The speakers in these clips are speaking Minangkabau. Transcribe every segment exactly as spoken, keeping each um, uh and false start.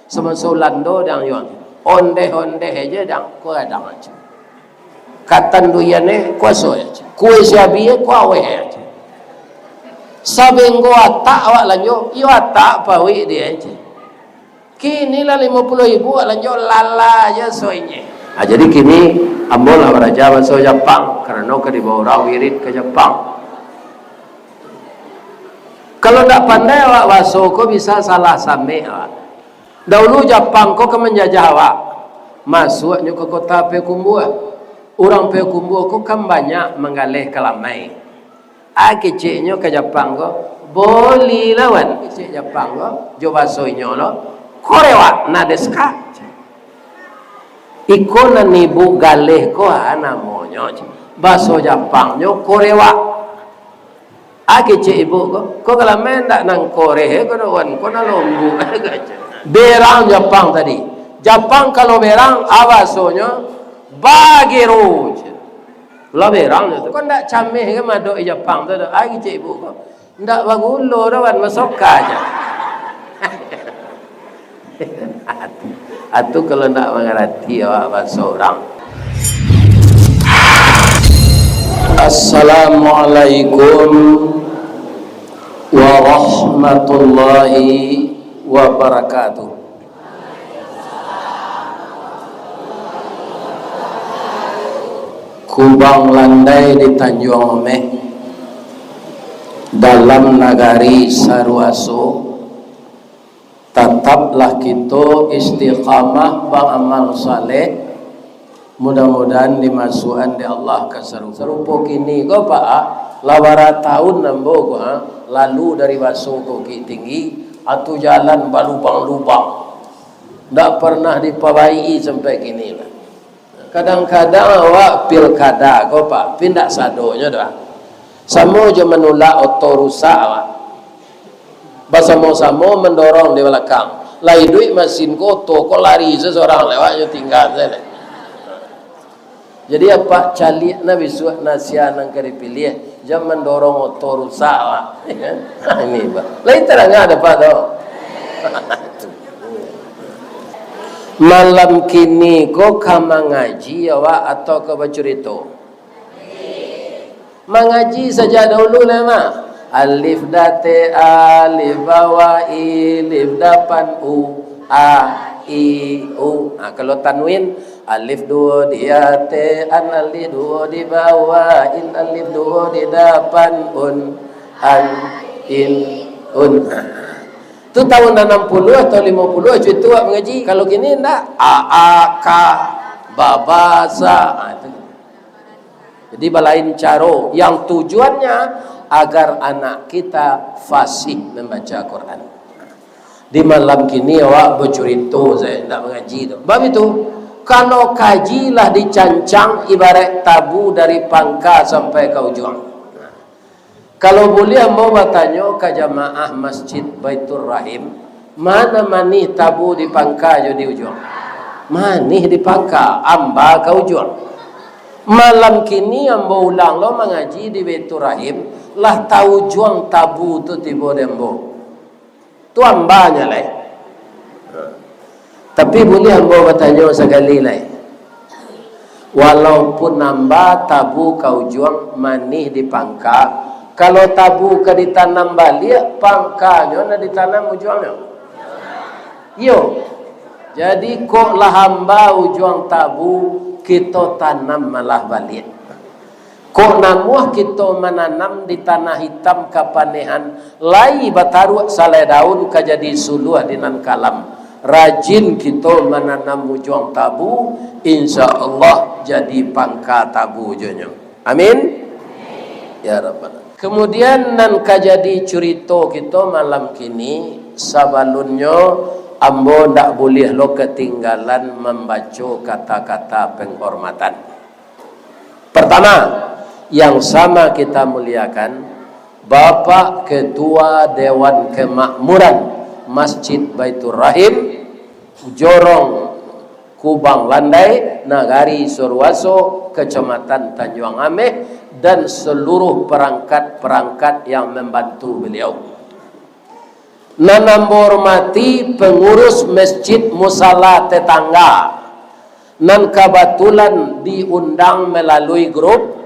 Samaso Ulando dang yo, ondeh-ondeh aja dang, ko gadang aja. Katan duian e kuaso aja. Kue siabi e kuaweh aja. Sabenggo atak awak lanjo, iyo atak pawik dia aja. Kini lah limo puluah ribu awak lanjo, lala aja soinye. Ha, jadi kini ambo lah baraja baso Japang, karano ka dibawa urang wirid ka Japang. Kalau ndak pandai awak baso ko, bisa salah samek awak. Dahulu Japang ko ka manjajah awak, masuaknyo ka kota Payakumbuah. Urang Payakumbuah ko kan banyak manggaleh kalamai. A keceknyo ka Japang ko, "Boli lawan." Kecek Japang ko, jo baso inyo lo, "Korewak na desu ka?" Iko nan ibu galeh ko ha namonyo, baso Japangnyo korewak. A kecek ibu ko, "Ko kalamai ndak nan koreh, ko nan wan, ko nan lombuk." Berang Japang tadi. Japang kalau berang, a basonyo, "Bagero." Lah berang tu. Ko ndak cameh ka madok di Japang tu doh. A kecek ibu ko. Ndak bagulo doh, wan, basoka aja. Atu kalau ndak mangarati awak baso urang. Assalamualaikum warahmatullahi wabarakatuh. Kubang Landai di Tanjuang Ameh, dalam nagari Saruaso, tataplah kito istiqamah baamal saleh. Mudah-mudahan dimasuakan dek Allah ka saru-, sarupo kini ko, Pak, ah, lah bara taun ambo ko, ha, lalu dari Baso ka Bukittinggi, atu jalan balubang-lubang. Ndak pernah dipabaiki sampai kini lah. Kadang-kadang awak pilkada ko, Pak, pi ndak sadonyo doh. Samo jo manulak oto rusak awak. Basamo-samo mandorong di balakang. Lah iduik masin ko, oto ko lari sasorang lewat, nyo tingga sajo. Jadi, apak caliak nah bisuak nasia nan ka dipiliah, jan mandorong oto rusak awak. Ini, Pak. Lai tadanga dek apak tu. Malam kini ko ka mangaji awak atau ka bacurito? Mangaji sajak dahulu lai mah. Alif date alif bawah, ilif dapan u, a, i, u. Ha, kalau tanwin, alif duo di ate an, alif duo di bawah in, alif duo di dapan un, an, in, un. Ha. Tu tahun anam puluah atau limo puluah, cuy, tu awak mangaji. Kalau kini ndak, a, a, ka, ba, ba, sa. Ha, tu. Jadi, balain caro. Yang tujuannya agar anak kita fasih membaca Quran. Di malam kini awak bacurito sajo, ndak mangaji tu. Bab itu, kalau kaji lah dicancang ibarat tabu dari pangka sampai ka ujuang. Kalau buliah ambo batanyo ka jamaah Masjid Baiturrahim, mana manih tabu di pangka jo di ujuang? Manih di pangka, amba ka ujuang. Malam kini ambo ulang lo mangaji di Baiturrahim, lah taujuang tabu tu tibo di ambo. Tu ambanyo lai. Tapi buliah ambo batanyo sakali lai. Walaupun amba tabu ka ujuang, manih di pangka, kalau tabu ka ditanam baliak, pangkanyo nan ditanam ujuangnyo? Iyo. Jadi, kok lah amba ujuang tabu, kito tanam malah baliak. Kok namuah kito mananam di tanah itam kapanehan, lai bataruak salai daun ka jadi suluah di nan kalam. Rajin kito mananam ujuang tabu, insya Allah jadi pangka tabu jonyo. Amin. Ya Rabbal. Kemudian, nan ka jadi curito kito malam kini, sabalunnyo ambo ndak buliah lo katinggalan mambaco kata-kata penghormatan. Pertama, yang sama kita muliakan, Bapak Ketua Dewan Kemakmuran Masjid Baiturrahim, Jorong Kubang Landai, Nagari Saruaso, Kecamatan Tanjuang Ameh, dan seluruh perangkat-perangkat yang membantu beliau. Nan ambo hormati pengurus Masjid Musala Tetangga, nan kabatulan diundang melalui grup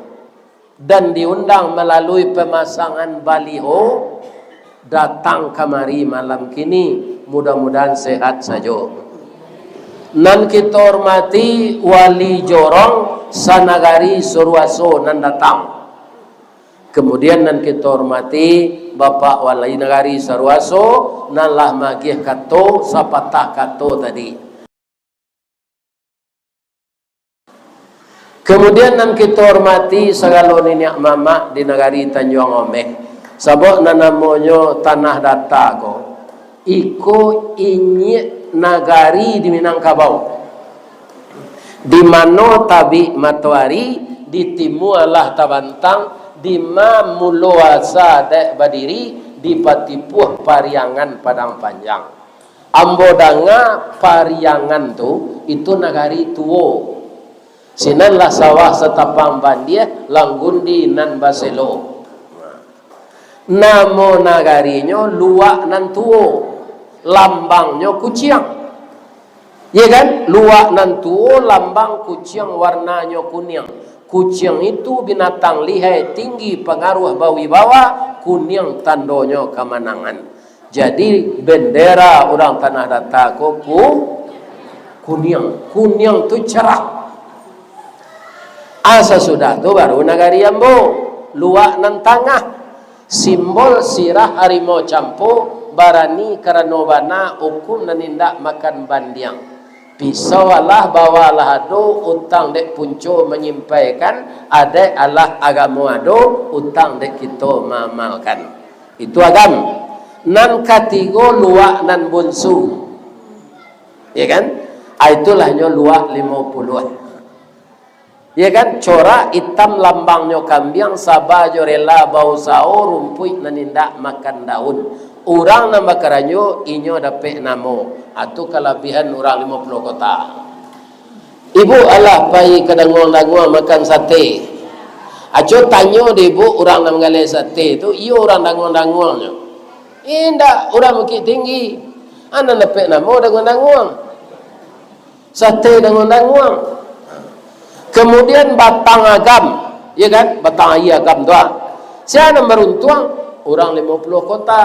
dan diundang melalui pemasangan baliho, datang kamari malam kini, mudah-mudahan sehat sajo. Nan kito hormati Wali Jorong Sanagari Suruaso nan datang. Kemudian nan kito hormati Bapak Wali Nagari Saruaso nan lah magiah kato sapatah kato tadi. Kemudian nan kito hormati sagalo niniak mamak di nagari Tanjuang Ombeh. Sabab nan namonyo Tanah Data ko, iko inyiak nagari di Minangkabau. Di mano tabik matoari, di timua lah tabantang, di ma mulo asa dek badiri, di Patipuah Pariangan Padang Panjang. Ambo danga Pariangan tu, itu nagari tuo. Sinan lah sawah satapang bandiah, langgundi nan baselo. Namo nagarinyo Luak Nan Tuo, lambangnyo kuciang. Iya kan? Luak Nan Tuo, lambang kuciang, warnanyo kuniang. Kuciang itu binatang lihai, tinggi, pangaruah, bawibawa, kuniang tandonyo kamanangan. Jadi, bendera urang Tanah Data ko ku-, kuniang. Kuniang tu cerah. Ah, sasudah tu baru nagari ambo, Luak Nan Tangah. Simbol sirah harimau campo, barani karano bana, hukum nan indak makan bandiang. Pisau alah, bawa alah ado, utang dek punco manyimpaikan, adaik alah agamo ado, utang dek kito maamalkan. Itu agam. Nan katigo, Luak Nan Bunsu. Ya kan? Ah, itulah nyo Luak Limo Puluah. Ya kan? Corak itam lambangnyo kambiang, saba jo rela bausaho, rumpuik nan indak makan daun. Urang nan bakaranyo, inyo dapek namo. Ah, tu kalabihan urang Limo Puluah Kota. Ibu alah pai ka Danguang-Danguang makan sate. Aco tanyo dek ibu, urang nan manggaleh sate tu, iyo urang Danguang-Danguang nyo? Indak, urang Bukittinggi. Ah, nan dapek namo Danguang-Danguang. Sate Danguang-Danguang. Kemudian Batang Agam, ya kan? Batang Aia Agam tu, ah. Sia nan baruntuang? Urang Limo Puluah Kota.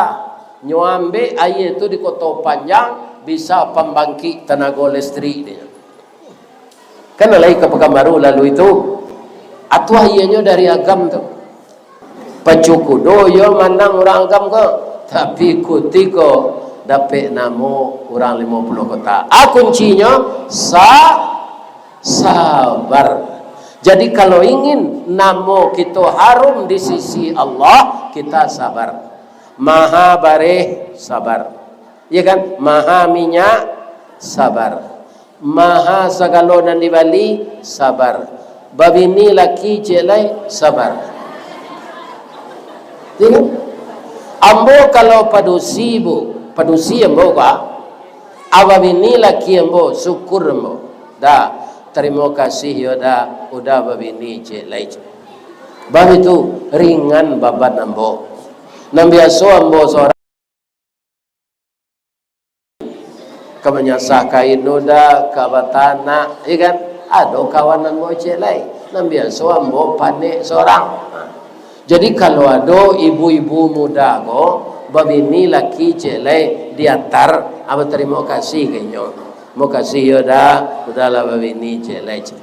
Nyo ambek aia tu di Koto Panjang, bisa pambangkik tanago listrik, dek nyo. Kan lai ka Pakanbaru lalu itu. Atuah ianyo dari Agam tu. Pacu kudo iyo manang urang Agam ko, tapi kutiko dapek namo urang Limo Puluah Kota. Ah, kuncinyo sa-, sabar. Jadi, kalau ingin namo kito harum di sisi Allah, kita sabar. Maha bareh, sabar. Ya kan? Maha minyak, sabar. Maha sagalo nan dibali, sabar. Babini laki ciek lai, sabar. Ya kan? Ambo kalau padusi, Bu, padusi ambo, Pak. Ah, babini laki ambo, syukur ambo. Da, tarimo kasih yo, Da, udah babini ciek lai. Baitu, ringan baban ambo. Nan biaso ambo sorang ka manyasah kain tu, Da, ka batanak, ya kan? Ado kawan ambo ciek lai, nan biaso ambo panek sorang. Ha. Jadi, kalau ado ibu-ibu muda ko, babini laki ciek lai diantar, ambo tarimo kasih ka inyo. Mo kasih yo, Da, udahlah babini ciek lai, ciek.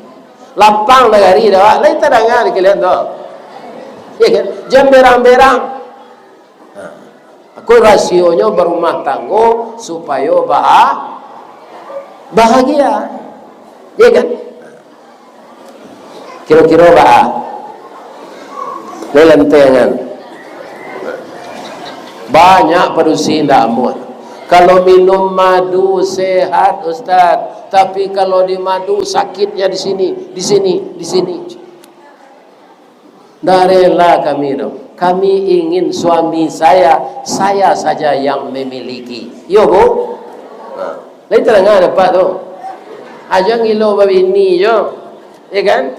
Lapang nagari, Da, Wak. Lai tadanga di kalian tu. Ya kan? Jan berang-berang. Nah, aku rasionyo barumah tanggo supayo baha-, bahagia. Ya kan? Kiro-kiro baa? Lai lantiangan. Banyak padusi indak amuah. Kalau minum madu sehat, Ustaz. Tapi kalau di madu sakitnya di sini, di sini, di sini. Ndak rela kami tu. Kami ingin suami saya, saya saja yang memiliki. Iyo, Bu? Ha. Lai tadanga dek Apak tu. Ajo gilo babini jo. Ya kan?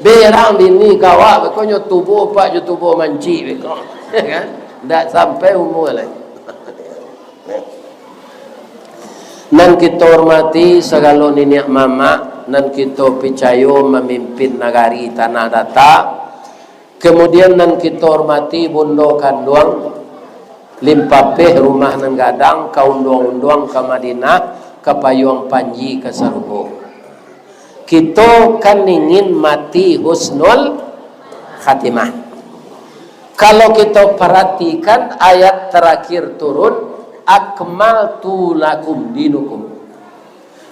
Berang bini ka awak, beko nyo tubuah Apak jo tubuah mancik beko. Ya kan? Ndak sampai umua lai. Nan kito hormati sagalo niniak mamak, nan kito picayo mamimpin nagari Tanah Datak, kemudian nan kito hormati bundo kanduang, limpapeh rumah nan gadang, ka unduang-unduang ka Madinah, ka payuang panji ka sarugo. Kito kan ingin mati husnul khatimah. Kalau kito paratikan ayat tarakhir turun, "Akmaltu lakum dinukum."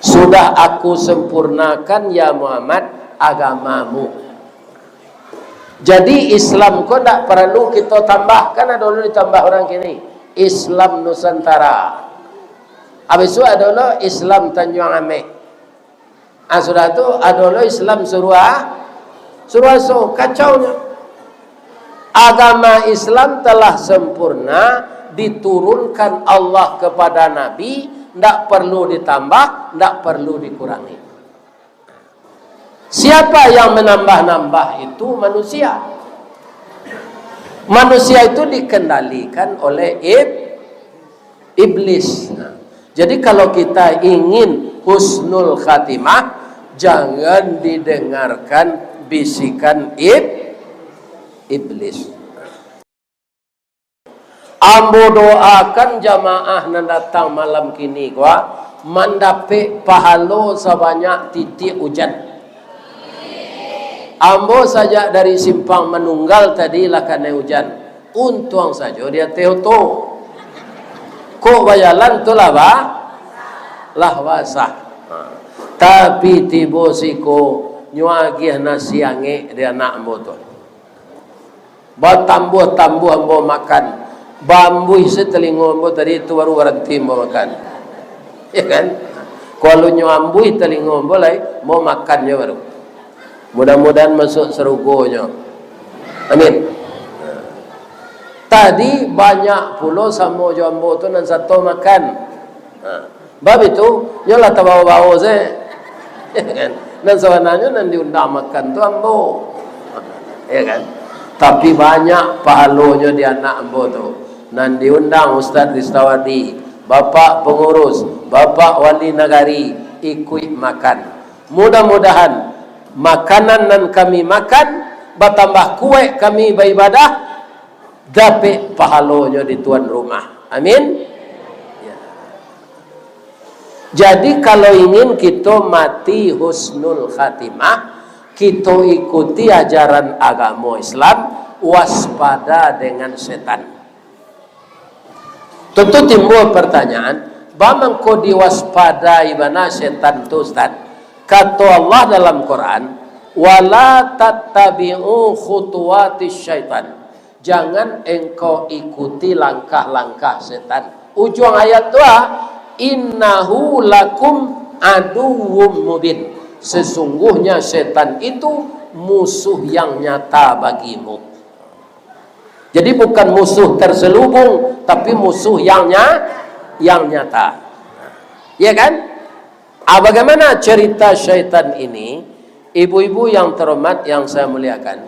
Sudah Aku sempurnakan, ya Muhammad, agamamu. Jadi, Islam ko ndak paralu kito tambah, kan ado lo ditambah urang kini, Islam Nusantara. Abih tu ado lo Islam Tanjuang Ameh. Ah, sudah tu, ado lo Islam Surua-, Suruaso, kacaunyo. Agama Islam telah sempurna, diturunkan Allah kepada Nabi, ndak perlu ditambah, ndak perlu dikurangi. Siapa yang menambah-nambah itu? Manusia. Manusia itu dikendalikan oleh ib-, iblis. Nah, jadi, kalau kita ingin husnul khatimah, jangan didengarkan bisikan ib-, iblis. Ambo doakan jamaah nan datang malam kini ko, mandapek pahalo sabanyak titiak ujan. Ambo sajak dari Simpang Manunggal tadi lah kanai ujan. Untuang sajo di ateh oto. Kok bajalan tu lah ba-, lah basah. Ha. Tapi tibo siko, nyo agiah nasi angek di anak ambo tu. Batambuah-tambuah ambo makan. Baambuih se talingo ambo tadi, tu baru baranti ambo makan. Ya kan? Kalau nyo ambuih talingo ambo lai, ambo makan nyo baru. Mudah-mudahan masuak sarugo nyo. Amin. Tadi banyak pulo samo jo ambo tu nan sato makan. Ha. Bab itu, nyo lah tabawo-bawo se. Ya kan? Nan sabananyo nan diundang makan tu ambo. Ya kan? Tapi banyak pahalonyo di anak ambo tu. Nan diundang Ustaz Ristawardi, Bapak pengurus, Bapak Wali Nagari, ikuik makan. Mudah-mudahan makanan nan kami makan, batambah kuaik kami baibadah, dapek pahalonyo di tuan rumah. Amin. Ya. Jadi, kalau ingin kito mati husnul khatimah, kito ikuti ajaran agamo Islam, waspada dengan setan. Tentu timbul pertanyaan, ba mangko diwaspadai bana setan tu, Ustaz? Kato Allah dalam Quran, "Wala tattabi'u khutuwatis syaitan." Jangan engkau ikuti langkah-langkah setan. Ujuang ayat tu, ah, "Innahu lakum aduwwum mubin." Sesungguhnya setan itu musuh yang nyata bagimu. Jadi, bukan musuh terselubung, tapi musuh yang nya-, yang nyata. Ya kan? Ah, bagaimana cerita syaitan ini? Ibu-ibu yang terhormat, yang saya muliakan,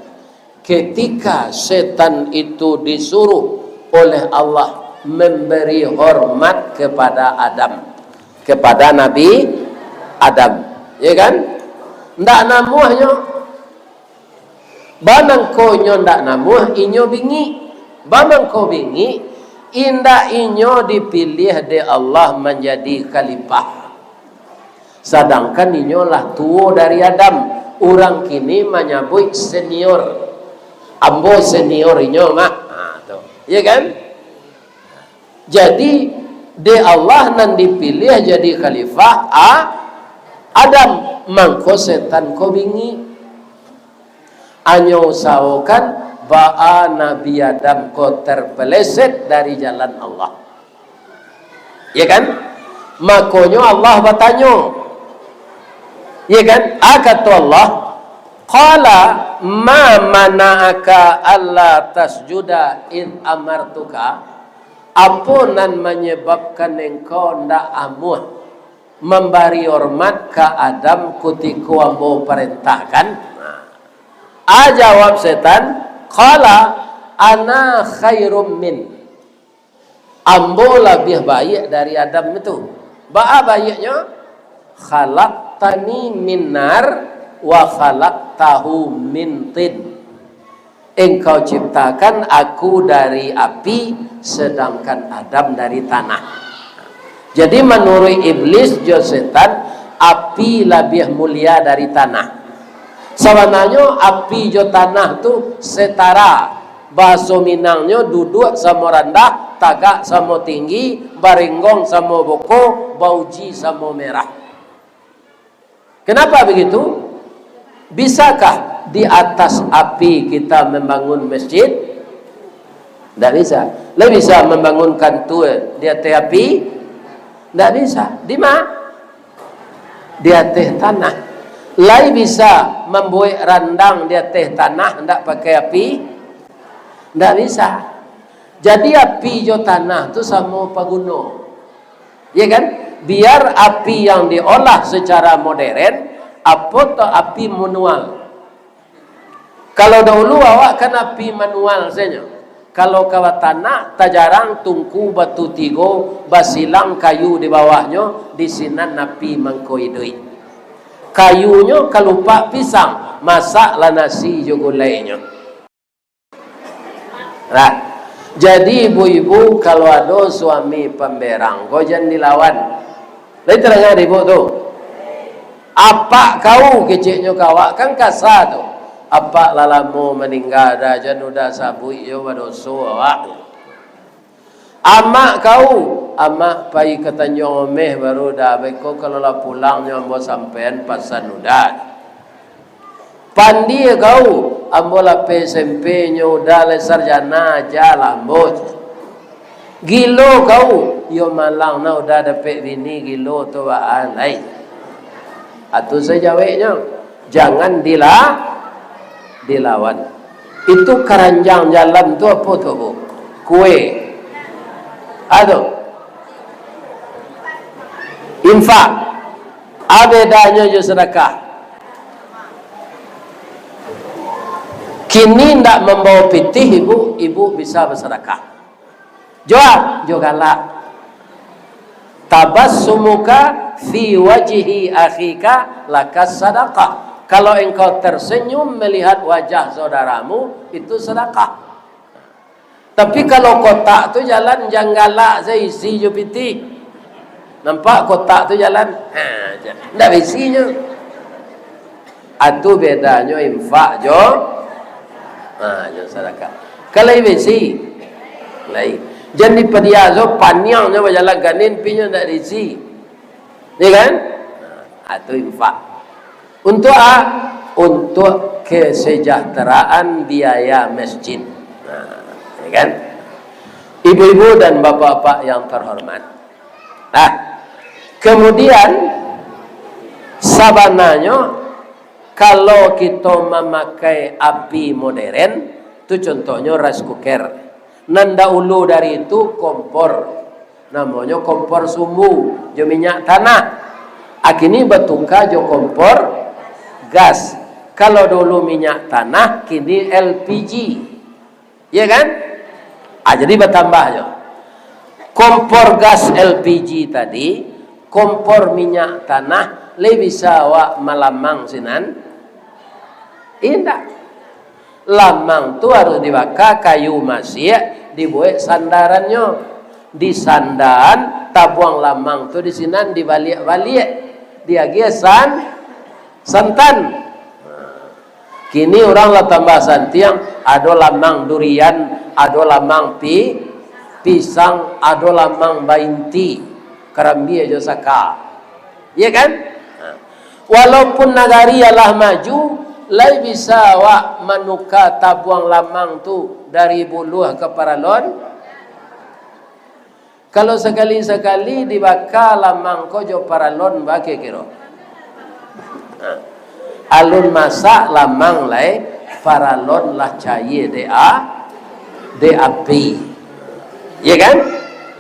ketika setan itu disuruh oleh Allah memberi hormat kepada Adam, kepada Nabi Adam, ya kan? Ndak namuahnyo, ba mangko inyo ndak namuah, inyo bingik. Ba mangko bingik, indak inyo dipiliah dek Allah manjadi khalifah. Sadangkan inyo lah tuo dari Adam. Urang kini manyabuik senior. Ambo senior inyo mah. Ha, tu. Ya kan? Jadi, dek Allah nan dipiliah jadi khalifah, A-, Adam. Mangko setan ko bingik. Anyo usahokan baa Nabi Adam ko terpeleset dari jalan Allah. Ya kan? Makonyo Allah batanyo. Ya kan? A, kato Allah, "Qala ma mana'aka alla tasjuda id amartuka?" Apo nan manyebabkan engkau ndak amuah mambari hormat ka Adam kutiko ambo parentahkan? A, jawab setan, "Qala ana khairum min." Ambo labiah baiak dari Adam itu. Baa baiaknyo? "Khalaqtani min nar wa khalaqtahu min tin." Engkau ciptakan aku dari api, sedangkan Adam dari tanah. Jadi, manuruik Iblis jo setan, api labiah mulia dari tanah. Sabananyo, api jo tanah tu setara. Bahaso Minangnyo, duduak samo randah, tagak samo tinggi, barenggong samo boko, bauji samo merah. Kenapa begitu? Bisakah di atas api kita membangun masjid? Ndak bisa. Lai bisa membangun kantua di ateh api? Ndak bisa. Di ma? Di ateh tanah. Lai bisa mambuek randang di ateh tanah, ndak pakai api? Ndak bisa. Jadi, api jo tanah tu samo paguno. Ya kan? Biar api yang diolah secara modern, apo tu api manual. Kalau dahulu awak kan api manual sajo. Kalau ka batanak, tajarang tungku batu tigo, basilang kayu di bawahnyo, di sinan api mangko iduik. Kayunyo kalupak pisang, masaklah nasi jo gulainyo. Nah, jadi ibu-ibu, kalau ado suami pamberang, ko jan dilawan. Lai tadanga dek ibu tu? "Apak kau," keceknyo ka awak, kan kasa tu. "Apak lah lamo maningga, dah jan udah sabuik jo, badoso awak." "Amak kau, amak pai ka Tanjuang Omeh baru dah, baiko kalau lah pulang nyo ambo sampaian pasan udah." "Pandie kau, ambo lah P S M P nyo udah, lai sarjana aja lah ambo." "Gilo kau, iyo malang nah udah dapek bini, gilo tu baa lai." Atu sajo jaweknyo, jangan dila-, dilawan. Itu karanjang jalan tu apo tu, Bu? Kue. Ado. Infak. A bedanyo jo sadakah. Kini ndak mambawa pitih, ibu, ibu bisa basadakah. Jo a? Jo galak. "Tabassumuka fi wajhi akhika lakas sadaqah." Kalau engkau tersenyum melihat wajah saudaramu, itu sedekah. Tapi kalau kotak tu jalan, jan galak sajo, isi jo pitih. Nampak kotak tu jalan? Ha, ja-, ndak baisinyo. Atu bedanyo infak jo, ha, jo sadakah. Kan lai baisi? Lai. Jan dipadiaso, paniangnyo bajalan kanin, pinyo ndak diisi. Ya kan? Ha, atu infak. Untuk a? Untuk kesejahteraan biaya masjid. Nah, ya kan? Ibu-ibu dan bapak-bapak yang terhormat. Nah, kemudian, sabananyo, kalau kito mamakai api modern, tu contohnyo rice cooker. Nan dahulu dari itu kompor, namonyo kompor sumbu jo minyak tanah. A kini batuka jo kompor gas. Kalau dulu minyak tanah, kini L P G. Ya kan? Ah, jadi batambah jo. Kompor gas L P G tadi, kompor minyak tanah, lai bisa awak malamang sinan? Indak. Lamang tu harus dibaka kayu masiak, dibuek sandarannyo. Disandaan, tabuang lamang tu di sinan, dibaliak-baliak, diagiah san-, santan. Kini urang lah tambah santiang, ado lamang durian, ado lamang pi-, pisang, ado lamang bainti, karambia jo saka. Iya kan? Nah, walaupun nagari alah maju, lai bisa awak manuka tabuang lamang tu dari buluah ka paralon? Kalau sakali-sakali dibaka lamang ko jo paralon, ba kiro-kiro? Nah, alun masak lamang lai, paralon lah caia dek a-, dek api. Iya kan?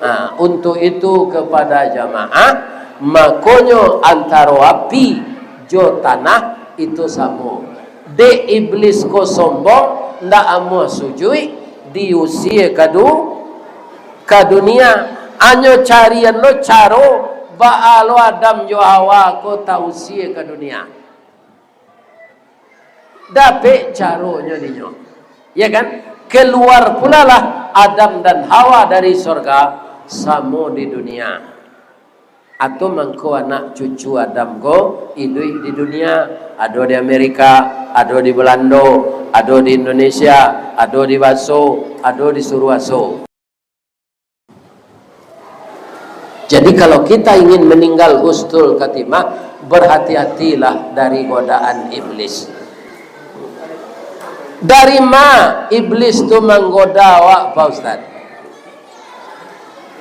Nah, untuk itu kepada jamaah, makonyo antaro api jo tanah itu samo. Dek iblis ko sombong, ndak amuah sujuik, diusia ka du-, ka dunia. Anyo carian lo caro Baa lo Adam jo Hawa ko tausia ka dunia? Dapek caronyo dinyo. Ya kan? Keluar pulalah Adam dan Hawa dari sorga, samo di dunia. Atau mangko anak cucu Adam ko iduik di dunia, ado di Amerika, ado di Belando, ado di Indonesia, ado di Baso, ado di Suruaso. Jadi, kalau kita ingin meninggal husnul khatimah, berhati-hatilah dari godaan iblis. Dari ma iblis tu manggoda awak, Pak Ustaz?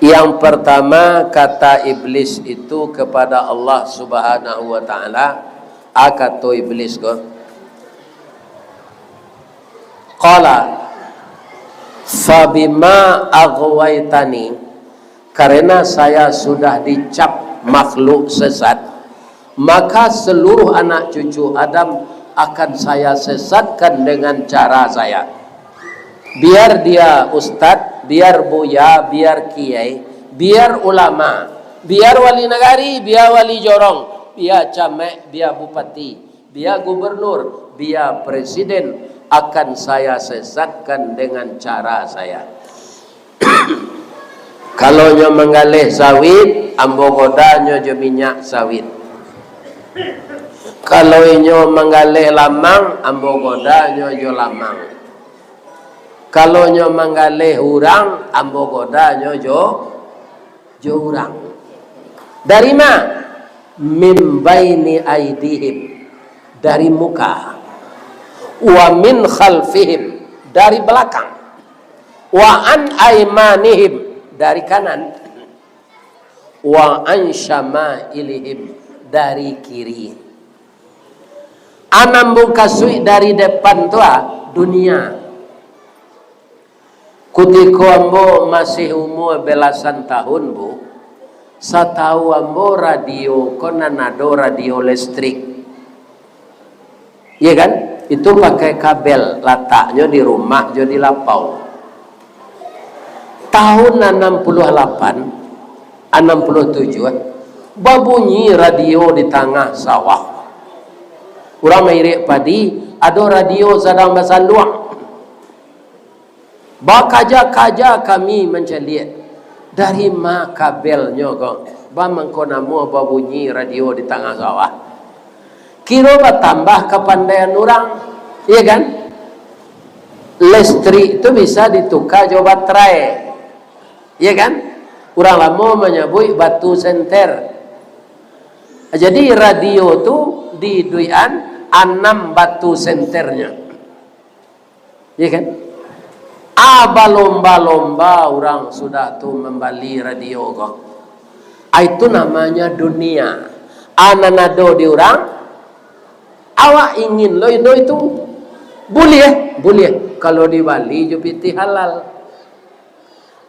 Yang pertama, kata iblis itu kepada Allah Subhanahu wa Ta'ala, a kato iblis ko, Qala, "Fabima aghwaytani," karena saya sudah dicap makhluk sesat, maka seluruh anak cucu Adam akan saya sesatkan dengan cara saya. Biar dia ustad, biar buya, biar kiai, biar ulama, biar wali nagari, biar wali jorong, biar camek, biar bupati, biar gubernur, biar presiden, akan saya sesatkan dengan cara saya. Kalau nyo manggaleh sawit, ambo goda nyo jo minyak sawit. Kalau inyo manggaleh lamang, ambo goda nyo jo lamang. Kalau nyo manggaleh urang, ambo goda nyo jo jo urang. Dari ma? Mim baini aidihim, dari muka. Wa min khalfihim, dari belakang. Wa an aimanihim, dari kanan. Wa an syamailihim, dari kiri. Anam bungkasuik dari depan tu ah, dunia. Kutiko ambo masih umua belasan tahun, Bu, satau ambo radio ko nan ado radio listrik. Iya kan? Itu pakai kabel, lataknyo di rumah jo di lapau. Tahun anam puluah lapan, anam puluah tujuah, babunyi radio di tangah sawah. Urang mairiak padi, ado radio sadang basanduang. Bakaja-kaja kami mancaliak, dari ma kabelnyo ko, ba mangko namuah babunyi radio di tangah sawah. Kiro batambah kapandaian urang, iya kan? Listrik tu bisa dituka jo baterai, iya kan? Urang lamo manyabuik batu senter. Jadi radio tu diiduikan anam batu senternyo. Iya kan? Ah, balomba-lomba urang sudah tu mambali radio ko. Ah, itu namanya dunia. Ah, nan ado di urang, awak ingin lo indo itu. Buliah, buliah. Kalau dibali jo pitih halal.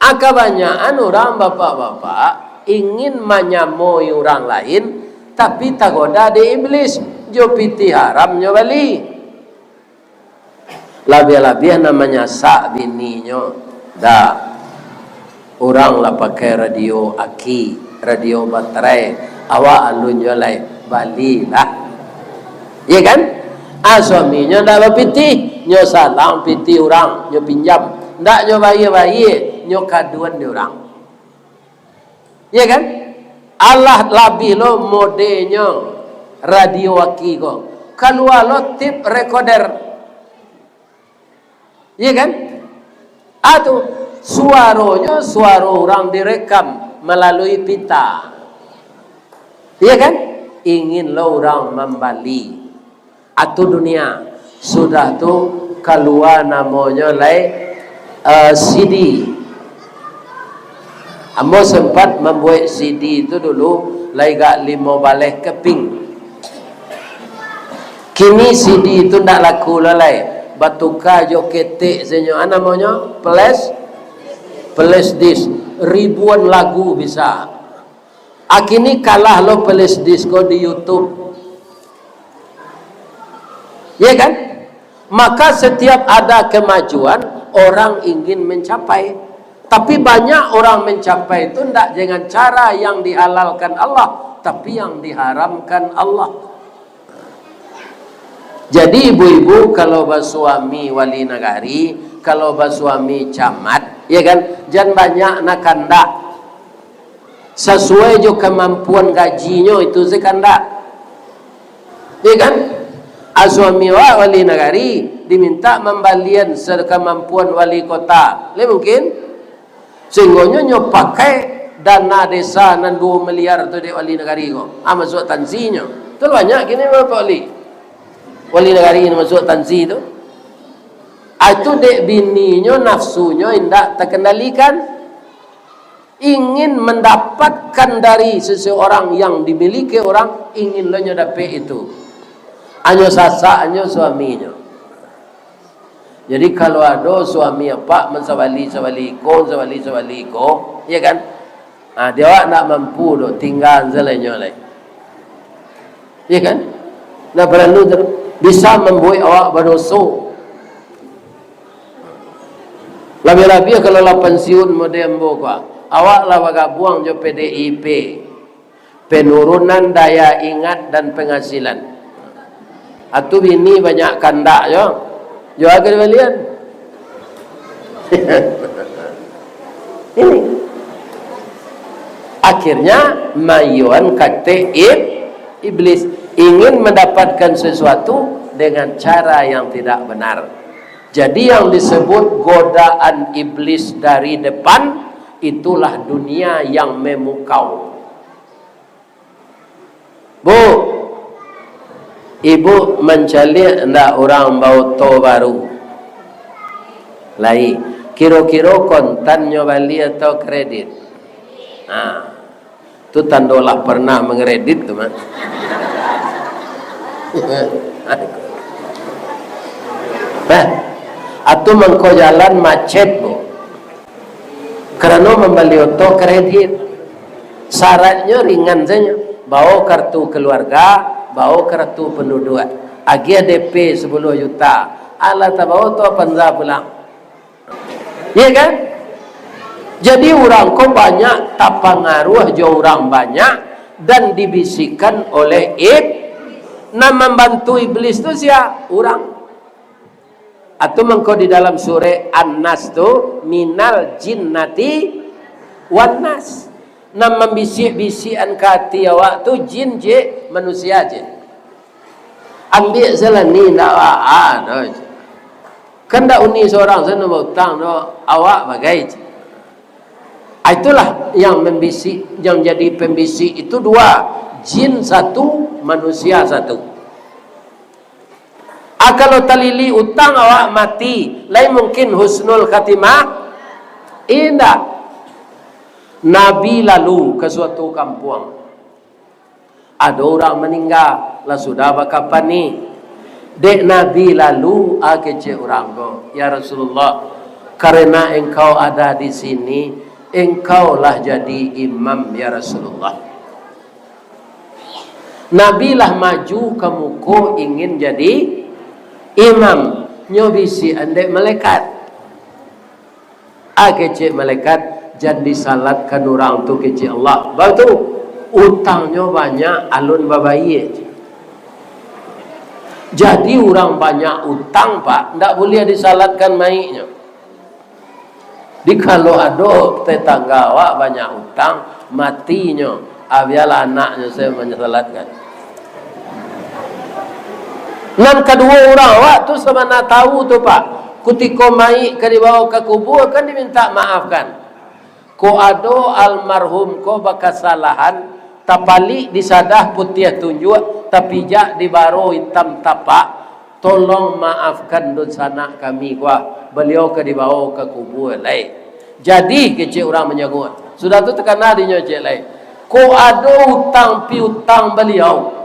Ah, kabanyakan urang bapak-bapak ingin manyamoi urang lain, tapi tagoda dek iblis, jo pitih haram nyo bali. Labiah-labiah nan manyasak bininyo. Dah. Urang lah pakai radio aki, radio baterai. Awak alun juo lai, balilah. Iya kan? Ah, suaminyo ndak bapitih, nyo salang pitih urang, nyo pinjam. Ndak nyo bayia-bayia, nyo kaduan di urang. Iya kan? Alah labiah lo modenyo radio aki ko. Kalua lo tape recorder. Iya kan? Ah, tu, suaronyo suaro urang direkam malalui pita. Iya kan? Ingin lo urang mambali. Atau dunia. Sudah tu kalua namonyo lai, eh, C D. Ambo sempat mambuek C D tu dulu, lai gak limo baleh keping. Kini C D tu ndak laku lo lai, batuka jo ketek senyo, ah, namonyo flash, flash disk, ribuan lagu bisa. Akini kalah lo flash disk ko di YouTube. Ya kan? Maka setiap ada kemajuan, orang ingin mencapai. Tapi banyak orang mencapai itu ndak dengan cara yang dihalalkan Allah, tapi yang diharamkan Allah. Jadi ibu-ibu kalau basuami wali nagari, kalau basuami camat, ya kan, jan banyak nak kandak. Sasuai jo kamampuan gajinyo itu se kandak. Ya kan? A, suami awak wali nagari, diminta mambalian sakamampuan wali kota. Lai mungkin? Sahinggonyo nyo pakai dana desa nan duo miliar tu dek wali nagari ko. Ah, masuak tansinyo. Tu banyak kini bapak wali. Wali nagari nan masuak tansi tu. Ah, itu dek bininyo nafsunyo indak takandalikan. Ingin mandapatkan dari seseorang yang dimiliki orang, ingin lo nyo dapek itu. Anyo sasak, anyo suaminyo. Jadi, kalau ado suami apak mansabali-sabali iko, mansabali-sabali iko, ya kan? Ha, di awak ndak mampu doh, tingga salainyo lai. Ya kan? Ndak paralu ter-, bisa mambuek awak badoso. Labiah-labiah kalau lah pansiun model ambo ko, awak lah bagabuang jo P D I P. Penurunan daya ingat dan penghasilan. Atu bini banyak kandak jo. Jo agan balian. Ini. Akhirnya, mayuan katek ib-, iblis ingin mendapatkan sesuatu dengan cara yang tidak benar. Jadi, yang disebut godaan iblis dari depan, itulah dunia yang memukau. Bu, ibu mancaliak ndak urang baoto baru? Lai. Kiro-kiro kontannyo bali atau kredit? Nah, tu tando lah pernah mangkredit tu mah. Nah, atu mangko jalan macet, Bu. Karano mambali oto kredit, syaratnyo ringan sajo. Bao kartu kaluarga, bao kartu panduduak. Agiah D P sapuluah juta. Alah tabao oto Avanza pulang. Iya kan? Jadi urang ko banyak tapangaruah jo urang banyak dan dibisikan oleh ib-, nan mambantu iblis tu sia? Urang. Atau mangko di dalam surah An-Nas tu, "Minal jinnati wan nas." Nan mambisik-bisikan ka ati awak tu jin je, manusia je. Ambiak salah ni, ndak baa doh. Kan ndak uni surang sajo bautang doh, awak bagai je. Ah, itulah yang mambisik, yang jadi pambisik itu dua, jin satu, manusia satu. Ah, kalau talilik utang awak mati, lai mungkin husnul khatimah? Indak. Nabi lalu ka suatu kampuang. Ado urang maningga, lah sudah bakapani. Dek Nabi lalu, ah, kecek urang ko, "Ya Rasulullah, karena engkau ada di sini, engkau lah jadi imam, ya Rasulullah." Nabi lah maju ka muko ingin jadi imam, nyo bisikan dek malaikat. Ah, kecek malaikat, "Jan disalatkan urang tu," kecek Allah. Batua, utangnyo banyak, alun babayia. Jadi urang banyak utang, Pak, ndak buliah disalatkan mayiknyo. Di kalau ado tetangga awak banyak utang, matinyo, ah, bialah anaknyo sajo manyalatkan. Nan kaduo urang awak tu sabana tahu tu, Pak. Kutiko mayik ka dibawa ka kubua, kan diminta maafkan. Ko ado almarhum ko bakasalahan, tapalik disadah putiah tunjuak, tapijak di baro itam tapak, tolong maafkan dunsanak kami ko, ah. Baliau ka dibawa ka kubua lai. Jadi, kecek urang manyaguak. Sudah tu takana dinyo cek lai. Ko ado utang piutang baliau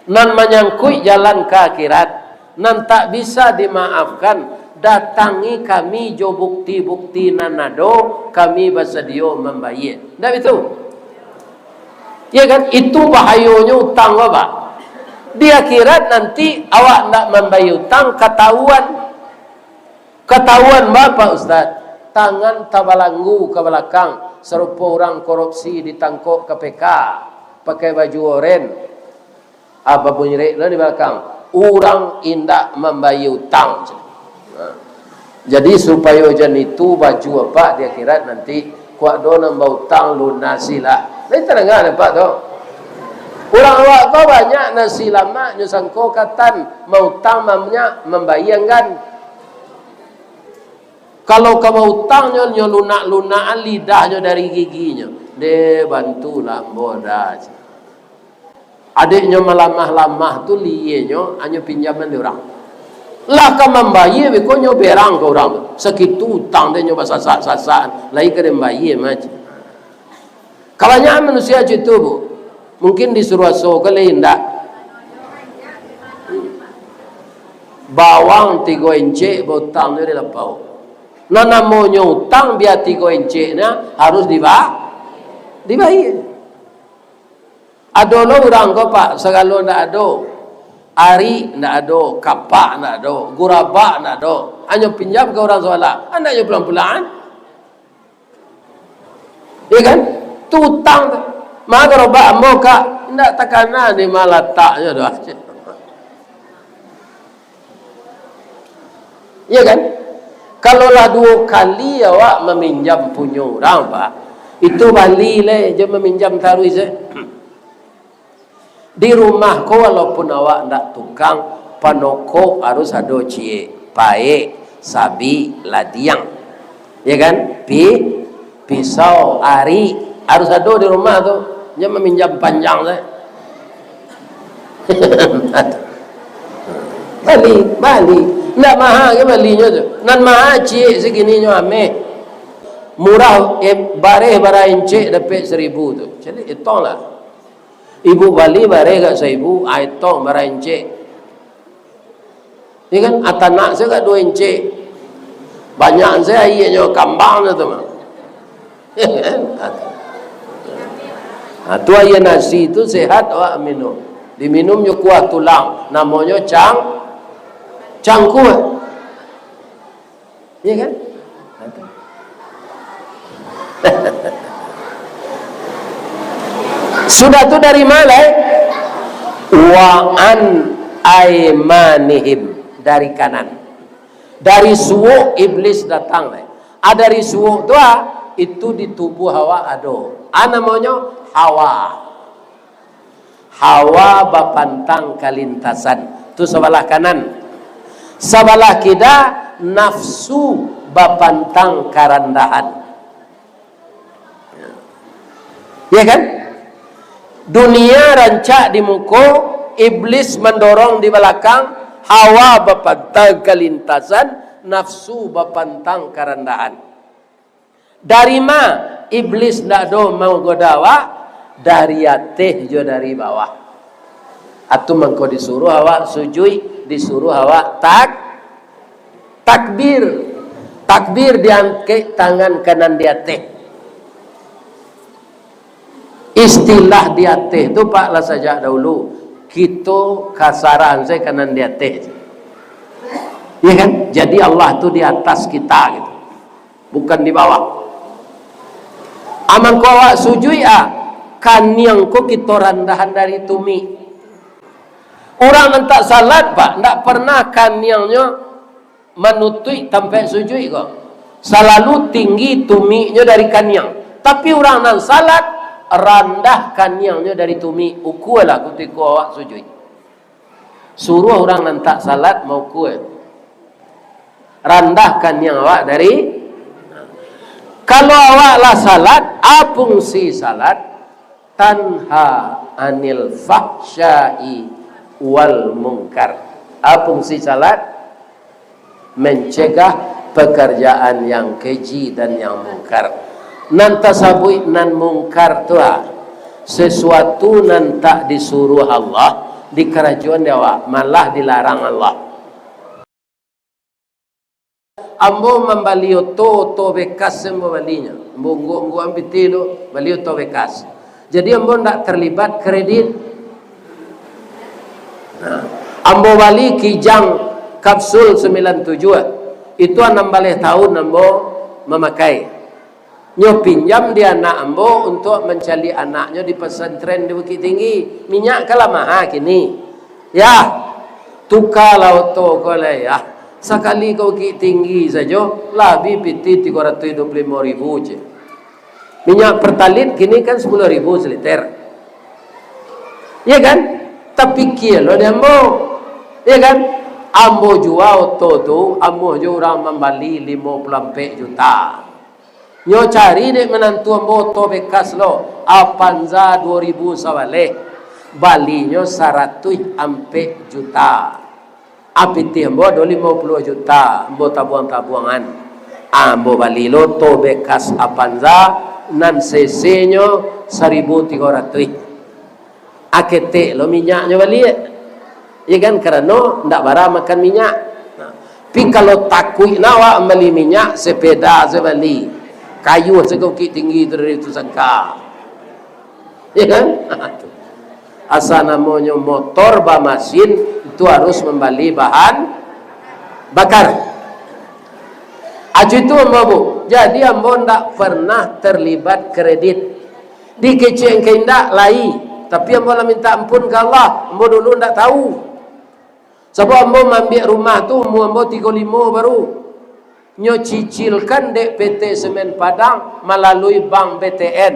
nan manyangkuik jalan ka akhirat, nan tak bisa dimaafkan, datangi kami jo bukti-bukti nan ado, kami basadio mambayia. Ndak itu? Ya kan? Itu bahayonyo utang, Bapak. Di akhirat nanti awak ndak mambayia utang, katahuan. Katahuan, Bapak Ustaz. Jangan tabalanggu ka balakang, sarupo urang korupsi ditangkok K P K, pakai baju oren. Ah, babunyirik lah di balakang, "Urang indak mambayia utang." Nah. Jadi, supayo jan itu baju apak di akhirat nanti, "Kok ado nan bautang, lunasilah." Lai tadanga dek apak tu. Urang awak ko banyak nan silamaknyo sangko katan, mautang banyak, mambayia anggan. Kalau ka bautangnyo, nyo lunak-lunakan lidahnyo dari giginyo. "Deh, bantulah ambo dah." Adeknyo malamah-lamah tu, lienyo hanyo pinjaman di urang. Lah ka mambayia, beko nyo berang ka urang tu. Sakitu utang dek nyo basasak-sasak, lai ka den bayia mah. Kabanyakan manusia cak itu, Bu. Mungkin disuruah aso ka lai indak. Bawang tigo encek bautang tu di lapau. Nan namonyo utang, bia tigo encek nah harus diba-, dibayia. Ado lo urang ko, Pak, sagalo ndak ado. Arik ndak ado, kapak ndak ado, gurabak ndak ado. Hanyo pinjam ka urang sabalah. Andaknyo pulang-pulangan. Iya kan? Tu utang tu. Mah garobak ambo, Kak, indak takana di ma lataknyo doh. Iya kan? Kalau lah duo kali awak maminjam punyo urang, Pak, itu bali lai, jan maminjam taruih se. Di rumah ko, walaupun awak ndak tukang, panokok harus ado ciek, paek, sabik, ladiang. Ya kan? Pi-, pisau, arik, harus ado di rumah tu. Jan maminjam panjang se. Bali, bali. Ndak maha ge balinyo tu. Nan maha ciek saginyo ameh. Murah, eh, bareh bara encek dapek saribu tu. Jadi, etonglah. Ibu bali bareh agak saibu, ah, etong bara encek. Ya kan? Ah, tanak se agak duo encek. Banyak se aianyo, kambang se tu mah. Ah, tu aia nasi tu sehat awak minum. Diminum jo kuah tulang. Namonyo cang-, cangkuak. Iya kan? Sudah tu dari ma lai? Wa an aimanihim, dari kanan. Dari suok iblis datang lai. Ah, dari suok tu, ah, itu di tubuh awak ado. Ah, namonyo hawa. Hawa bapantang kalintasan. Tu sabalah kanan. Sabalah kida, nafsu bapantang karandahan. Ya kan? Dunia rancak di muko, iblis mandorong di balakang, hawa bapantang kalintasan, nafsu bapantang karandahan. Dari ma iblis ndak do manggoda awak? Dari ateh jo dari bawah. Atu mangko disuruh awak sujuik, disuruh awak tak-, takbir. Takbir diangkek tangan kanan di ateh. Istilah di ateh tu, Pak, lah sajak dahulu. Kito kasaran se kanan di ateh. Ya kan? Jadi Allah tu di atas kita gitu. Bukan di bawah. Amun ko awak sujuik, ah, kaniang ko kito randahan dari tumik. Urang nan tak salat, Pak, ndak pernah kaniangnyo manutuik tampek sujuik ko. Salalu tinggi tumiknyo dari kaniang. Tapi urang nan salat, randah kaniangnyo dari tumik. Ukualah kutiko awak sujuik. Suruah urang nan tak salat maukua. Randah kaniang awak dari, kalau awak lah salat, a fungsi salat, tanha anil fahsya'i wal mungkar. A fungsi salat, mencegah pekerjaan yang keji dan yang mungkar. Nan tasabuik nan mungkar tu, ah, sesuatu nan tak disuruh Allah, dikarajoan di awak, malah dilarang Allah. Ambo mambali oto, oto bekas ambo balinyo. Ambo unggok-unggokan pitih tu, bali oto bekas. Jadi, ambo ndak terlibat kredit. Nah, ambo bali Kijang Kapsul sembilan tujuh. Itu anam baleh tahun ambo mamakai. Nyo pinjam di anak ambo untuak mancaliak anaknyo di pasantren di Bukittinggi. Minyak kan lah maha kini. Yah, tukalah oto ko lai, yah. Sakali ka Bukittinggi sajo, lah abih pitih tigo ratuih duo puluah limo ribu je. Minyak Pertalite kini kan sapuluah ribu saliter. Iya kan? Tapikia lo di ambo. Iya kan? Ambo jua oto tu, amuah jo urang mambali limo puluah ampek juta. Nyo cari dek manantu ambo oto bekas lo, Avanza duo ribu sabaleh. Balinyo saratuih ampek juta. A, pitih ambo ado limo puluah juta, ambo tabuang-tabuangan. A, ambo bali lo oto bekas Avanza, nan C C-nyo saribu tigo ratuih. A, ketek lo minyaknyo baliak. Iya kan, karano ndak bara makan minyak. Nah, tapi kalau takuik na awak mambali minyak, sepeda se bali. Kayuah se ka Bukittinggi tu dari Utusan K. Ya kan? Asa namonyo motor bamasin, itu harus mambali bahan bakar. Acu itu ambo, Bu. Jadi, ambo ndak pernah terlibat kredit. Dikecek ka indak, lai. Tapi, ambo lah minta ampun ka Allah. Ambo dulu ndak tahu. Sabab ambo maambiak rumah tu, umua ambo tigo limo baru. Nyo cicilkan dek P T Semen Padang malalui bank B T N.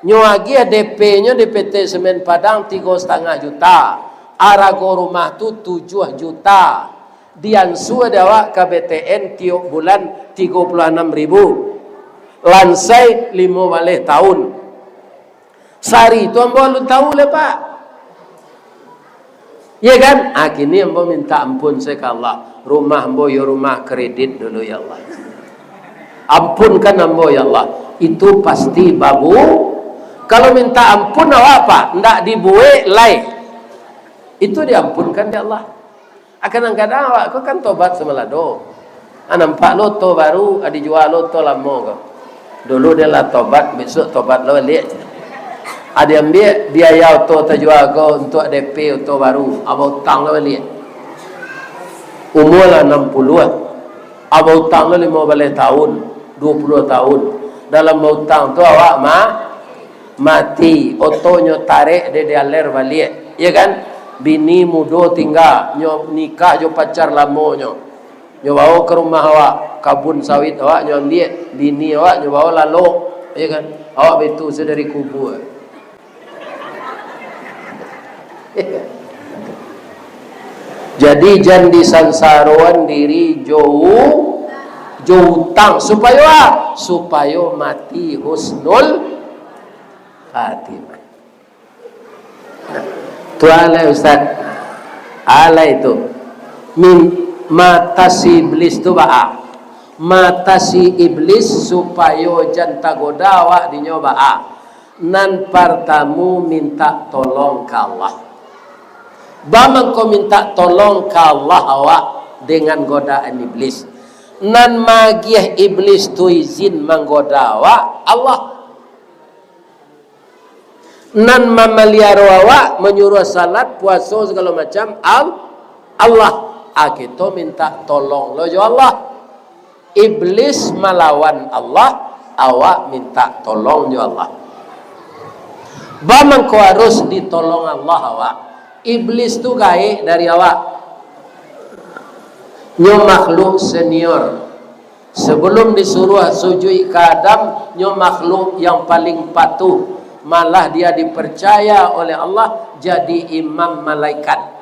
Nyo agiah D P-nyo di P T Semen Padang tigo satangah juta. Arago rumah tu tujuah juta. Diansua dek awak ka B T N tiok bulan tigo puluah anam ribu. Lansai limo baleh taun. Sari tu ambo alun tahu lai, Pak. Iya kan? Ah, kini ambo minta ampun sajo ka Allah. Rumah ambo yo rumah kredit dulu, ya Allah. Ampunkan ambo, ya Allah. Itu pasti babu. Kalau minta ampun awak, Pak, ndak dibuek lai. Itu diampunkan dek Allah. Ah, kadang-kadang awak ko kan tobat samalado. Ah, nampak lo oto baru, ah, dijua lo oto lamo ko. Dulu den lah tobat, bisuak tobat lo baliak. Ah, diambiak biaya oto tajua ko untuak D P oto baru, ah, bautang lo baliak. Umua lah anam puluah, ah, bautang lo limo baleh taun, duo puluah taun. Dalam bautang tu awak ma-, mati, otonyo tarek dek dialer baliak, ya kan? Bini mudo tingga, nyo nikah jo pacar lamonyo. Nyo bawo ka rumah awak, kabun sawit awak nyo ambiak, bini awak nyo bawo lalok, ya kan? Awak baitu se dari kubua. Jadi, jan disansaroan diri jo u-, jo utang. Supayo a? Supayo mati husnul khatimah. Tu alai, Ustaz. Alai tu. Min-, matasi iblis tu baa? Matasi iblis supayo jan tagoda awak dinyo baa? Nan partamu, minta tolong ka Allah. Baa mangko minta tolong ka Allah awak dengan godaan iblis? Nan maagiah iblis tu izin manggoda awak, Allah. Nan mamaliaro awak, manyuruah salat, puaso, sagalo macam, Al-, Allah. Ah, kito minta tolong lo jo Allah. Iblis malawan Allah, awak minta tolong jo Allah. Baa mangko harus ditolong Allah awak? Iblis tu gaek dari awak. Nyo makhluk senior. Sebelum disuruah sujuik ka Adam, nyo makhluk yang paling patuh. Malah dia dipercaya oleh Allah jadi imam malaikat.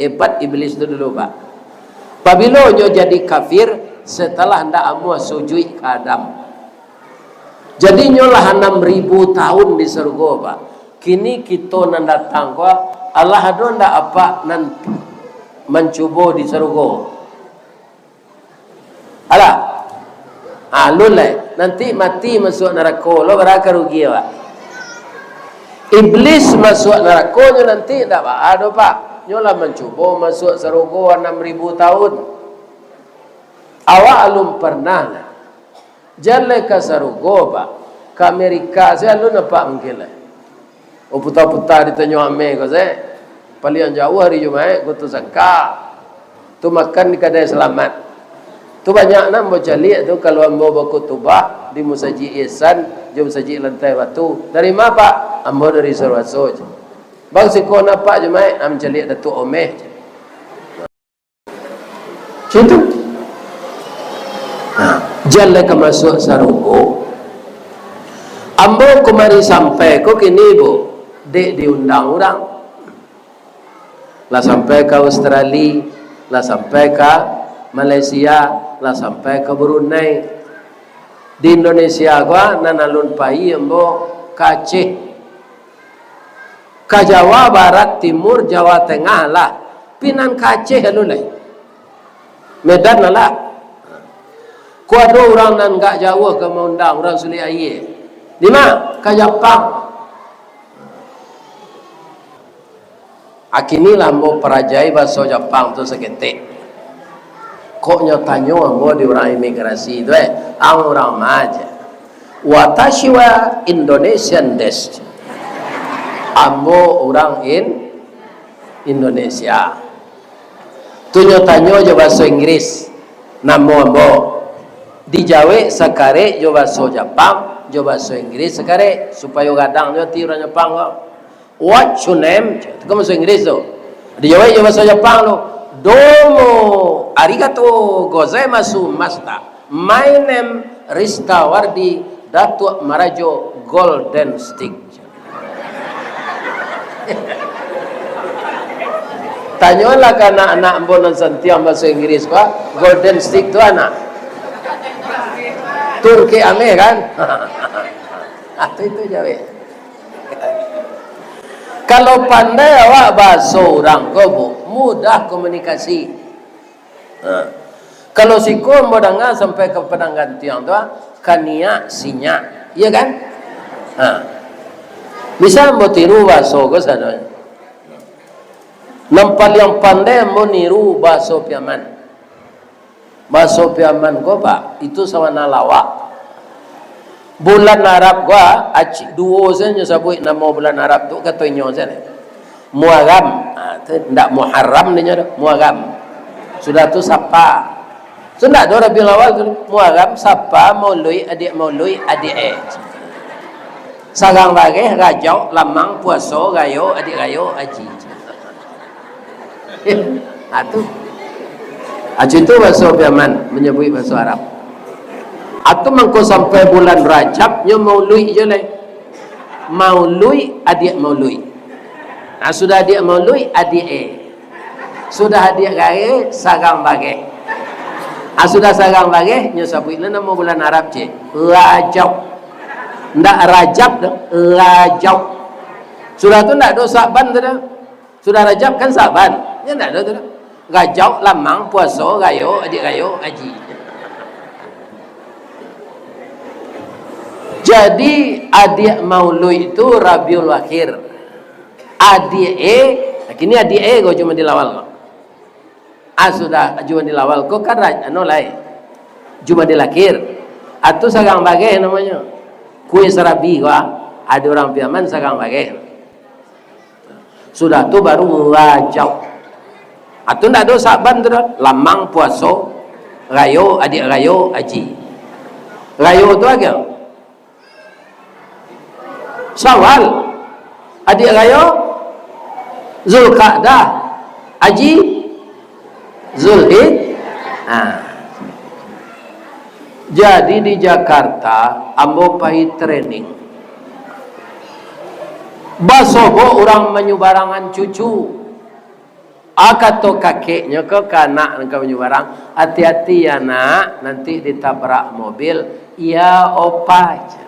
Hebat iblis tu dulu, Pak. Pabilo nyo jadi kafir? Setelah ndak amuah sujuik ka Adam. Jadi nyo lah anam ribu tahun di sarugo, Pak. Kini kito nan datang ko, alah ado ndak apak nan mancubo di sarugo? Alah. Alun lai. Nanti mati masuak narako lo, bara ka rugi awak. Iblis masuak narako nyo nanti ndak baa doh, Pak. Nyo lah mancubo masuak sarugo anam ribu tahun. Awak alun pernah lah. Jan lai ka sarugo, Pak. Ka Amerika se alun apak mungkin lai. Oh, puta-puta di Tanjuang Ameh ko se. Paliang jauah hari Jumaik, ko tu sangka. Tu makan di Kadai Salamat. Tu banyak nan ambo caliak tu, kalau ambo bakutubah di Musajik Ihsan jo Musajik Lantai Batu. "Dari ma, Pak?" "Ambo dari Suruaso," ceh. "Bang, siko na, Pak, Jumaik?" "Ah, mancaliak Datuak Omeh," ceh. Ceh tu. Nah, jan lai ka masuak sarugo. Ambo kumari sampai ko kini, Bu, dek diundang urang. Lah sampai ka Australia, lah sampai ka Malaysia, lah sampai ka Brunei. Di Indonesia ko, nan alun pai ambo ka Aceh. Ka Jawa Barat, Timur, Jawa Tengah lah. Pi nan ka Aceh alun lai. Medan lah. Ko ado urang nan agak jauah ka maundang, urang Sulik Aia. Di ma? Ka Japang. Akini lah ambo parajai baso Japang tu saketek. Kok nyo tanyo ambo di urang imigrasi tu, eh, "Ang urang ma?" ceh. "Watashi wa Indonesian desu." Ambo urang In-, Indonesia. Tu nyo tanyo jo baso Inggris, namo ambo. Dijawek sakarek jo baso Japang, jo baso Inggris sakarek, supayo gadang jo ati urang Japang ko. "What's your name?" Tu kan baso Inggris tu. Dijawek jo baso Japang tu, "Domo arigato gozaimasu masta. My name Rista Wardi, Datuak Marajo Golden Stick." Tanyolah ka anak-anak ambo nan santiang baso Inggris, Pak. Golden Stick tu anak. Tungkek ameh, kan? Ah, tu itu jawek. Kalau pandai awak baso urang ko, Bu, mudah komunikasi. Ha. Kalau siko ambo danga sampai ka Padang Gantiang tu, ah, kaniak sinyak. Iya kan? Ha. Bisa ambo tiru baso ko sadonyo. Nan paliang pandai ambo niru baso Piaman. Baso Piaman ko, Pak, itu sawana lawak. Bulan Arab ko, ah, aci-, duo sajo sabuik namo bulan Arab tu, kato inyo sajo. Muaram. Ah, tu ndak Muharram dinyo tu, Muaram. Sudah tu Sapa. Tu ndak ado Rabiul Awal tu. Muaram, Sapa, Mauluik, adiak Mauluik, adiak e. Sarang Bareh, Rajau, Lamang, Puaso, Rayo, adiak Rayo, Aji. Ha, tu. Ha, cito baso Piaman manyabuik baso Arab. Atu mangko sampai bulan Rajab, nyo Mauluik jo lai. Mauluik, adiak Mauluik. Nah, sudah adiak Mauluik, adiak e. Sudah adiak Rayo, Sarang Bareh. Ah, sudah Sarang Bareh, nyo sabuik lah namo bulan Arab, cek. Rajau. Ndak Rajab doh, Rajau. Sudah tu ndak ado Sa'ban tu doh. Sudah Rajab kan Sa'ban. Nyo ndak ado tu doh. Rajau, Lamang, Puaso, Rayo, Adiak Rayo, Aji. Jadi, adiak Mauluik tu Rabiul Akhir. Adiak e, kini adiak e ko Jumadil Awal ko. Ah, sudah Jumadil Awal ko kan ra-, anu lai. Jumadil Akhir. Atu Sarang Bareh namonyo. Kue sarabi ko, ah. Ado urang Piaman Sarang Bareh. Sudah tu baru Rajau. Atu ndak ado Sa'ban tu doh. Lamang, Puaso, Rayo, Adiak Rayo, Aji. Rayo tu aja. Syawal. Adiak Rayo, Zulkaadah. Aji, Zulhij. Ha. Jadi di Jakarta, ambo pai training. Basobok urang manyubarangan cucu. Ah, kato kakeknyo ko ka anak nan ka manyubarang, "Ati-ati ya, Nak, nanti ditabrak mobil." "Iya, Opa," jar.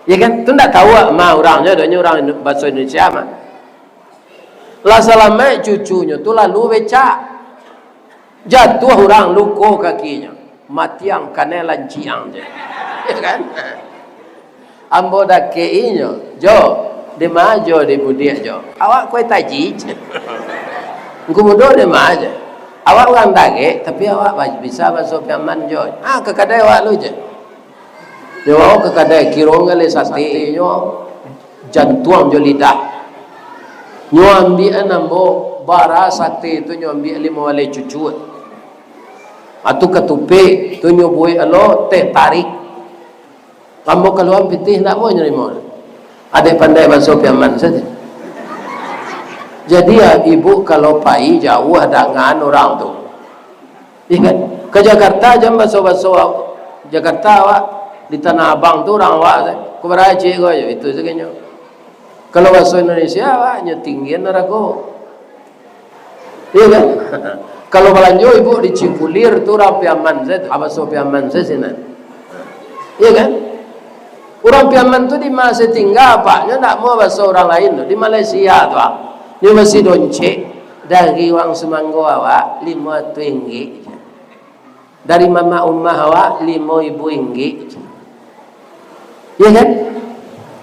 Ya kan? Tu ndak tahu ma urangnyo, adonyo urang Indo-, baso Indonesia mah. Lah salamaik cucunyo tu lalu becak. Jatuah urang, luko kakinyo. Matiang kanai lanciang je. Ya kan? Ambo dakek inyo, "Jo, di ma jo di budiak jo?" "Awak kue taji." "Ngku mudo di ma je?" "Awak urang Darek, tapi awak ba-, bisa baso Piaman jo." "Ah, ka kadai awak lu je." Dibawo ka kadai, kiro ngalih sate nyo, jantuang jo lidah. Nyo ambiak an ambo, bara sate tu nyo ambiak limo baleh cucuk. Atu katupek, tu nyo buek alo teh tarik. Ambo kalua pitih, ndak mau narimo. Adek pandai baso Piaman sajo. Jadi, ah, ibu kalau pai jauah dangan urang tu. Iya kan? Ka Jakarta jan baso-baso Jakarta awak. Di Tanah Abang tu urang awak tu. Ko bara ciek ko yo, itu sajo nyo. Kalau baso Indonesia awak nyo tinggian narago. Iya kan? Kalau balanjo ibu di Cipulir tu urang Piaman sajo, baso Piaman sajo sinan. Iya kan? Urang Piaman tu di ma se tingga, apaknyo ndak mau baso urang lain tu. Di Malaysia tu, ah. Nyo basi doncek dari urang sumanggo awak limo ratuih inggik. Dari mamak umah awak limo ribu inggik. Iya kan?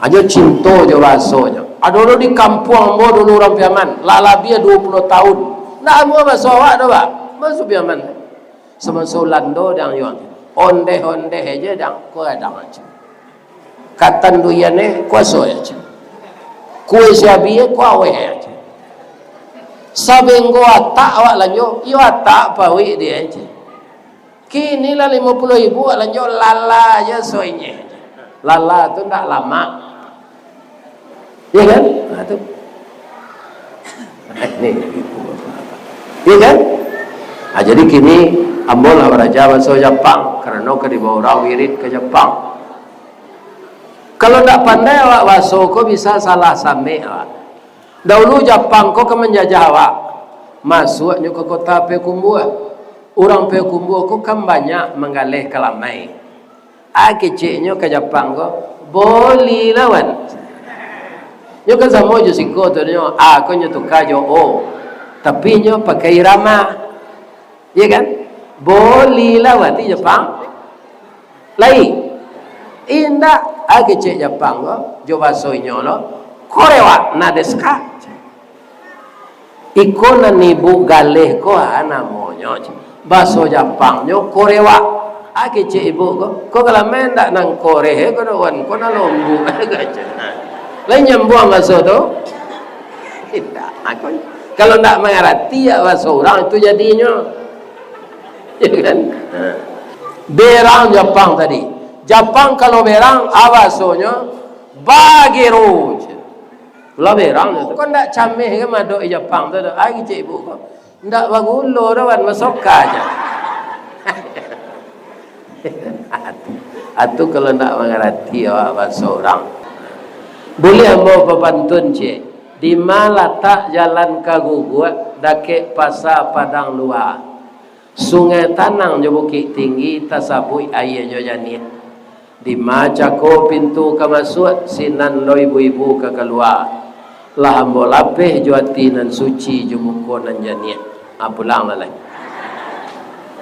Hanyo cinto jo basonyo. Ado lo di kampuang ambo dulu urang Piaman, lah labiah duo puluah tahun. Ndak amuah baso awak doh, Pak. Baso Piaman. Samaso Ulando dang yuang. Ondeh-ondeh aja dang, ko adang aja. Katan duian e, kuaso aja. Kue siabi e, kuaweh aja. Sabenggo atak awak lanjo, iyo atak pawik dia aja. Kini lah limo puluah ribu awak lanjo, lala aja soinyeh. Lala tu ndak lamak. Iya kan? Nah, tu. Ini. Iya kan? Nah, jadi kini ambo lah baraja baso Japang, karano ka dibawa urang wirid ka Japang. Kalau ndak pandai awak baso ko, bisa salah samek awak. Daulu Japang ko ka manjajah awak, masuaknyo ka kota Payakumbuah. Urang Payakumbuah ko kan banyak manggaleh kalamai. A keceknyo ka Japang ko, "Boli lawan." Nyo kan samo jo siko tu nyo, A ko nyo tuka jo O, tapi nyo pakai irama. Iya kan? "Boli lawan" ti Japang. Lai. Indak, a kecek Japang ko, jo baso inyo lo, "Korewak na desu ka?" Iko nan ibu galeh ko, ha, namonyo, cek. Baso Japangnyo korewak. A kecek ibu ko, "Ko kalamai ndak nan koreh, ko doan, ko nan lombuak," kecek. Lai nyambuang baso tu? Indak, a ko. Kalau ndak mangarati ya baso urang, itu jadinyo. Ya kan? Ha. Berang Japang tadi. Japang kalau berang, a basonyo, "Bagero," cek. Lah berang tu. Kok ndak cameh ka madok di Japang tu, ai kecek ibu ko. Ndak bagulo doh, wan, basoka aja. Atu, atu kalau ndak mangarati awak baso urang. Buliah ambo bapantun, cek. Di ma latak jalan ka Guguak, dakek Pasa Padang Lua. Sungai Tanang jo Bukik Tinggi, tasabuik aia jo janiah. Di ma cako pintu ka masuak, sinan lo ibu-ibu ka kalua. Lah ambo lapeh jo ati nan suci, jo muko nan janiah. Ha, pulang lah lai.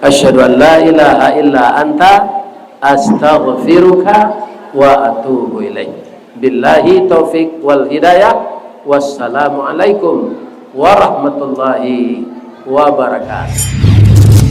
Asyhadu an la ilaha illa anta, astaghfiruka wa atubu ilaik. Billahi taufik wal hidayah. Wassalamualaikum warahmatullahi wabarakatuh.